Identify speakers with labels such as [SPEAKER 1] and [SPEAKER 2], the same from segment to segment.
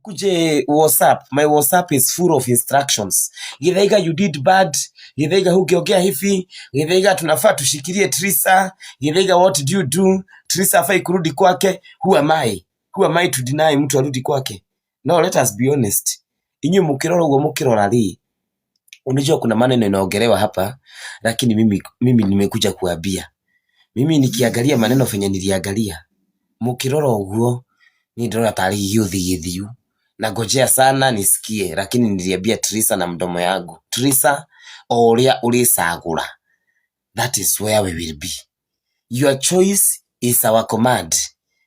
[SPEAKER 1] Kuje WhatsApp, my WhatsApp is full of instructions. Githaiga, you did bad. Githaiga, hukiongea hivi. Githaiga, tunafaa tushikilie Trisa. Githaiga, what do you do? Trisa afai kurudi kwake. Who am I? Who am I to deny mtu arudi kwake? No, let us be honest. Inyuĩ mũkĩrora ũguo mũkĩrora rĩ, unajua kuna maneno inaongelewa hapa, lakini mimi nimekuja kuambia. Mimi nikiangalia maneno venye niliangalia, mukirora ũguo ni ndĩrona tarĩ gĩũthi gĩthiu na ngojea sana nisikie, lakini niliambia Trisa na mdomo yangu, Trisa, o ũrĩa ũrĩcagũra, that is where we will be. Your choice is our command.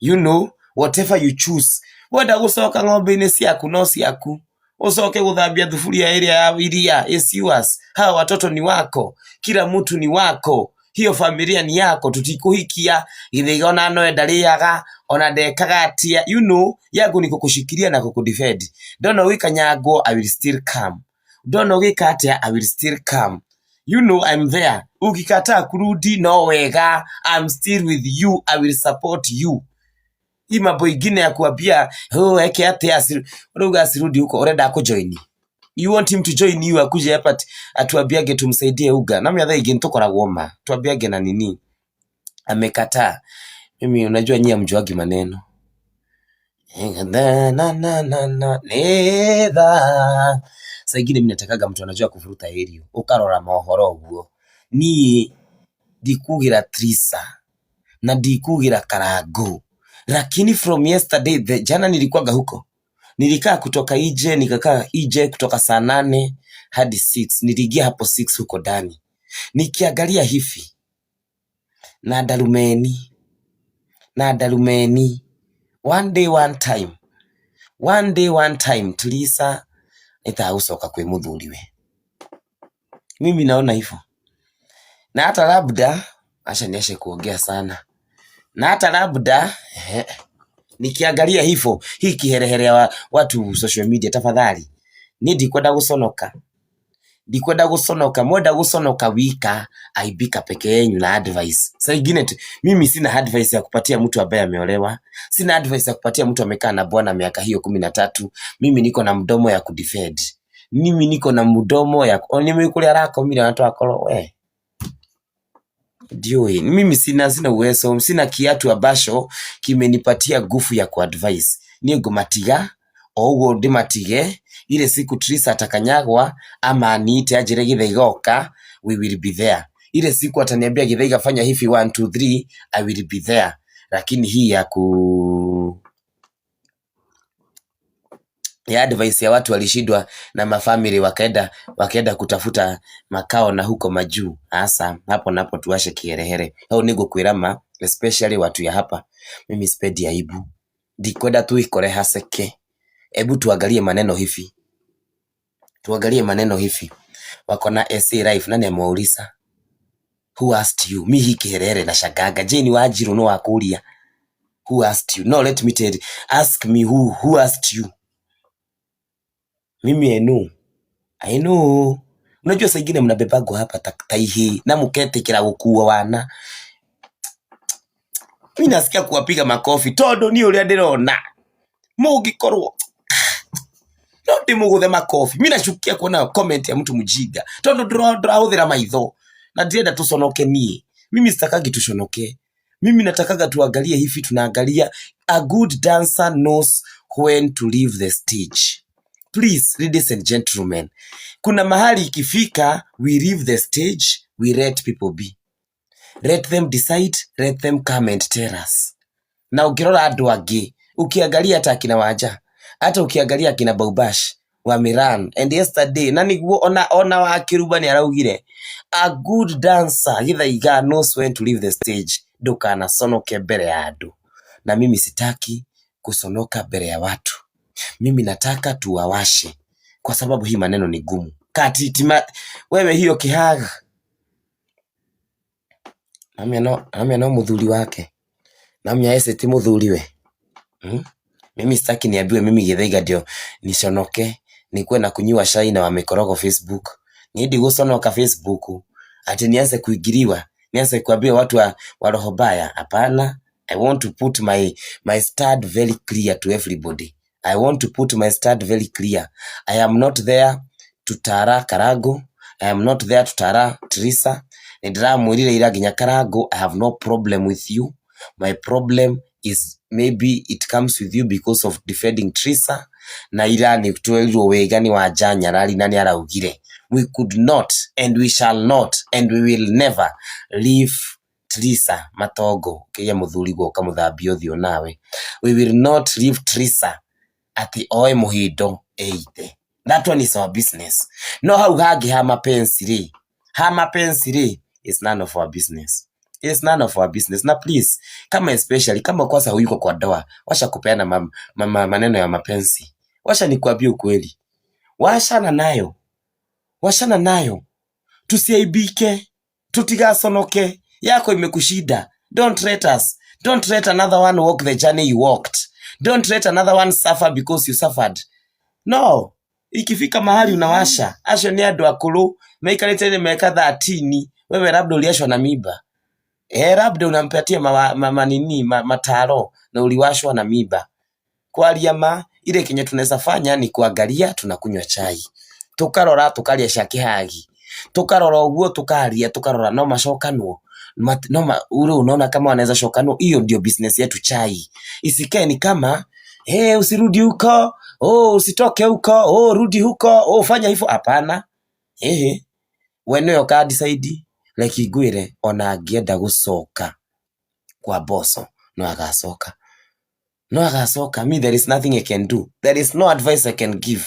[SPEAKER 1] You know, whatever you choose. Wenda gũcoka ng'ombe-inĩ ciaku no ciaku, ucoke gũthambia thuburia ĩrĩa ya iria is yours. Hawa watoto ni wako, kila mtu ni wako, hiyo familia ni yako. Tutikuhikia Githaiga ona noe ndarĩaga ona ndekaga atia. You know, yangu ni kukushikilia na kukudefend. Ndona ũgĩkanyangwo, I will still come. Ndona ũgĩka atia, I will still come. You know, I'm there. Ukikataa kurudi, no wega, I'm still with you, I will support you. Hii mambo ingine ya kuambia, oh, eke atia, urauga asirudi huko, urenda kujoin? You want him to join you, akuje hapa atuambiage tumsaidie uga na miatha ingĩ nĩtũkoragwo ma tuambiage na nini? Amekataa. Mimi unajua nyie hamjuagi maneno na na na na na nitha. Saa ingine mimi natakaga mtu anajua kuvuruta area, ukarora mohoro ũguo. Niĩ ndikugira Trisa na ndikugira Karangu, lakini from yesterday, jana nilikuwaga huko, nilikaa kutoka nje, nikakaa nje kutoka saa 8 hadi 6. Niliingia hapo 6 huko ndani, nikiangalia hivi na ndarumeni na ndarumeni. One day, one time, one day, one time, Trisa nĩtagũcoka kwĩ mũthuriwe. Mimi naona hivyo, na hata labda, acha niache kuongea sana, na hata labda nikiangalia hivyo hii kiherehere ya watu social media, tafadhali, ni ndikwenda gũconoka, ndikwenda gũconoka. Mwenda gũconoka wika, aibika peke yenyu na advice. Saa ingine mimi sina advice ya kupatia mtu ambaye ameolewa, sina advice ya kupatia mtu amekaa na bwana miaka hiyo 13. Mimi niko na mdomo ya kudefend, mimi niko na mdomo ya nĩ kũrĩa arakomire na twakorwo we ndiũĩ. Mimi sina uwezo, sina kiatu ambacho kimenipatia nguvu ya kuadvise. Niĩ ngũmatiga o ũguo ndĩmatige. Ile siku Trisa atakanyagwa ama aniite anjĩre Githaiga oka, we will be there. Ile siku ataniambia, "Githaiga, fanya hivi, 1 2 3," I will be there. Lakini hii ya advice ya watu walishindwa na mafamily wakaenda kutafuta makao na huko majuu, hasa hapo napo tuashe kiherehere. Hau nĩngũkwĩra ma, especially watu ya hapa, mimi sipendi aibu, ndikwenda tuikore haseke. Hebu tuangalie maneno hivi, tuangalie maneno hivi. Wako na SA life, nani amewauliza? Who asked you? Mi hii kiherehere na shagaga Jane Wanjiru no wakuria, who asked you? No, let me tell you, ask me who asked you. Mimi I know, I know. Unajua saa ingine mnabebagwa hapa taihi na muketikira gukua wana. Mi nasikia kuwapiga makofi tondu ni uria ndirona mungikorwo no ndimuguthe makofi. Mi nachukia kuona comment ya mtu mjinga tondu ndirahuthira maitho na ndirenda tuconoke. Nie mimi sitakagi tuconoke, mimi natakaga tuangalie hivi, tunaangalia. A good dancer knows when to leave the stage. Please, ladies and gentlemen, kuna mahali ikifika, we leave the stage, we let people be, let them decide, let them come and tell us. Na ukirora andũ angĩ, ukiangalia hata akina Wanja, hata ukiangalia akina Baubash wameran and yesterday na niguo ona wa Kiruba nĩ araugire, "A good dancer, Githaiga, knows when to leave the stage." Ndũkanaconoke mbere ya andũ, na mimi sitaki kusonoka mbele ya watu. Mimi nataka tuwawashe kwa sababu hii maneno ni gumu katitima. Wewe hiyo kihaga namia no muthuri wake namia ese ti muthuriwe, Mimi sitaki niambiwe mimi Githaiga ndio niconoke nikuwe na kunyua chai na wamekorogo Facebook. Niĩ ndigũconoka Facebook ati nianze kuingiliwa, nianze kuambia watu wa roho mbaya. Hapana, I want to put my stand very clear to everybody. I want to put my stand very clear. I am not there to tara Karango. I am not there to tara Teresa. Nĩndĩramwĩrire ira nginya Karango, I have no problem with you. My problem is maybe it comes with you because of defending Teresa. Na ira nĩ twerirwo wega nĩ Wanja Nyarari na nĩ araugire we could not and we shall not and we will never leave Teresa Matongo kĩria mũthuri gwoka mũthambia ũthiũ nawe. We will not leave Teresa atĩ oe mũhĩndo eite. That one is our business. No hau hangĩ ha mapenzi rĩ, ha mapenzi rĩ, is none of our business. It's none of our business. Na please, kama especially kama kwanza huyuko kwa ndoa, washa kupeana maneno ya mapenzi. Washa nikuambie ukweli. Washana nayo. Washana nayo. Tusiaibike. Tutigaconoke. Yako imekushida. Don't let us. Don't let another one walk the journey you walked. Don't let another one suffer because you suffered. No. Ikifika mahali unawasha. Acio ni andũ akũrũ maikarĩte nĩ mĩaka 13 wewe labda uliashwa na mimba. Eh, labda unampatia manini mataro na uliwashwa na mimba. Kwaria ma ile kenye tunaweza fanya ni kuangalia tunakunywa chai. Tukarora tukaria cia kĩhagi. Tukarora ũguo tukaria tukarora no macokanwo. No ule unaona kama wanaweza shokanwo, hiyo ndio business yetu chai. Isikae ni kama hey, usirudi huko, oh, usitoke huko, oh, rudi huko, oh, fanya hivyo. Hapana. Ehe. We nĩwe ũka decide. Reke ngwĩre ona angĩenda gũcoka kwa Mbosso no agacoka. No agacoka. Me there is nothing I can do. There is no advice I can give.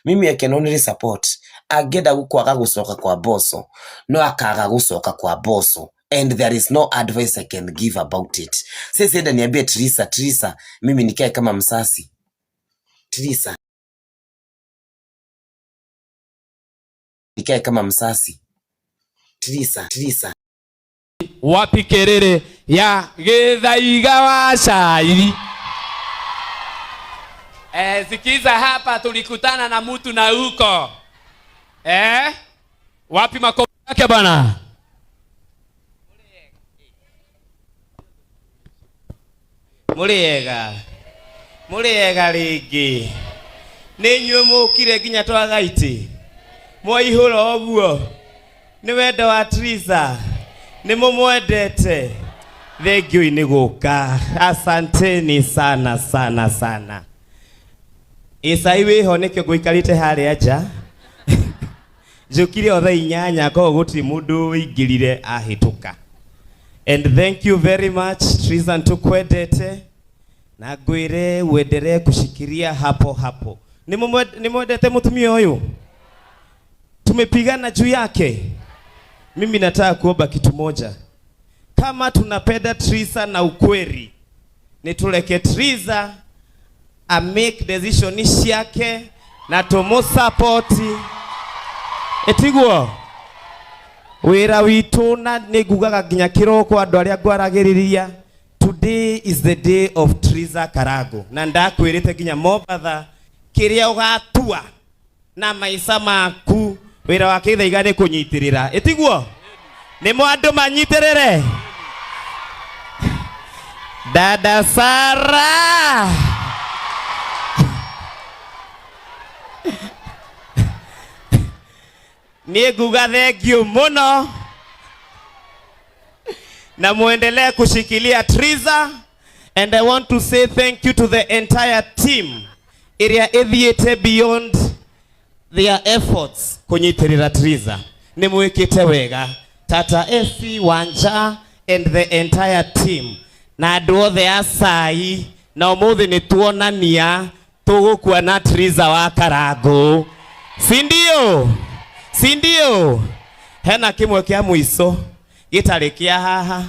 [SPEAKER 1] Mimi I can only support. Angĩenda kwaga gũcoka kwa Mbosso no akaga gũcoka kwa Mbosso. And there is no advice I can give about it. Sasa enda niambie Teresa, Teresa, mimi nikae kama msasi. Teresa, nikae kama msasi. Teresa, Teresa.
[SPEAKER 2] Wapi kelele ya Githaiga wa shairi? Sikiza hapa, tulikutana na mtu na huko. Wapi makofi yake bana?
[SPEAKER 3] Mũrĩega, mũrĩega rĩngĩ. Nĩ inyuĩ mũkire nginya twagaiti. Mwaihũra ũguo. Nĩ wendo wa Teresa. Nĩ mũmwendete. Thengiũ nĩ gũka. Asanteni sana sana sana. Ĩcai wĩho nĩkĩo ngũikarĩte harĩa nja. Njũkire o thaa 8 koguo gũtirĩ mũndũ ũingĩrire ahĩtũka. And thank you very much Teresa, nĩtũkwendete na ngwĩre uendelee kushikilia hapo hapo. Nĩ mwendete mũtumia ũyũ? Tumepigana juu yake. Mimi nataka kuomba kitu moja. Kama tunapenda Teresa na ukweli, nituleke Teresa a make decision ciake na tumusupport. Etiguo wira witu na nĩ ngugaga nginya kĩroko andũ arĩa ngwaragĩrĩria, today is the day of Teresa Karango, na ndakwĩrĩte nginya Mombatha kĩrĩa ũgatua na maica maku wĩra wa Githaiga nĩ kũnyitĩrĩra. Ĩtiguo nĩ mo andũ manyitĩrĩre. Dada Sara, niĩ nguga thengiũ mũno na muendelee kushikilia Teresa, and I want to say thank you to the entire team ĩrĩa ĩthiĩte beyond their efforts kũnyitĩrĩra Teresa. Nĩ mwĩkĩte wega. Tata Esi Wanja and the entire team na andũ othe a cai, na ũmũthĩ nĩ tuonania tũgũkua na Teresa wa Karango, si ndio? Si ndio? Hena kĩmwe kĩa mũico gĩtarĩ kĩa haha.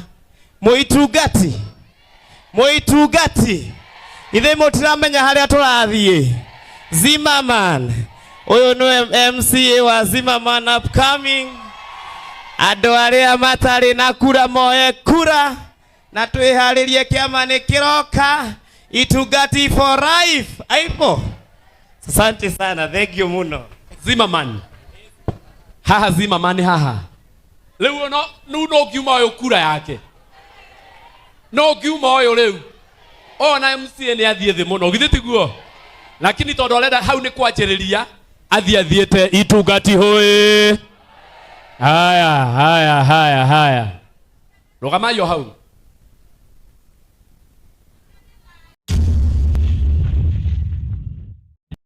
[SPEAKER 3] Mũitungati, mũitungati, ithe mũtiramenya harĩa tũrathiĩ. Zimmerman, ũyũ nĩwe MCA wa Zimmerman upcoming. Andũ arĩa matarĩ na kura moe kura na twĩharĩrie kĩama nĩ kĩroka. Itungati for life. Aipo. Asante sana, thank you muno.
[SPEAKER 2] Zimmerman. Haha Zimmerman haha. Rĩu no rĩu no ngiuma ũyũ kura yake. No ngiuma ũyũ rĩu. Ona MCA nĩ athiĩ thĩ mũno, githĩ tiguo? Lakini tondu arenda hau nĩ kwanjĩrĩria athiĩ athiĩte itungati hũĩ. Haya haya haya haya, rũgamai o hau.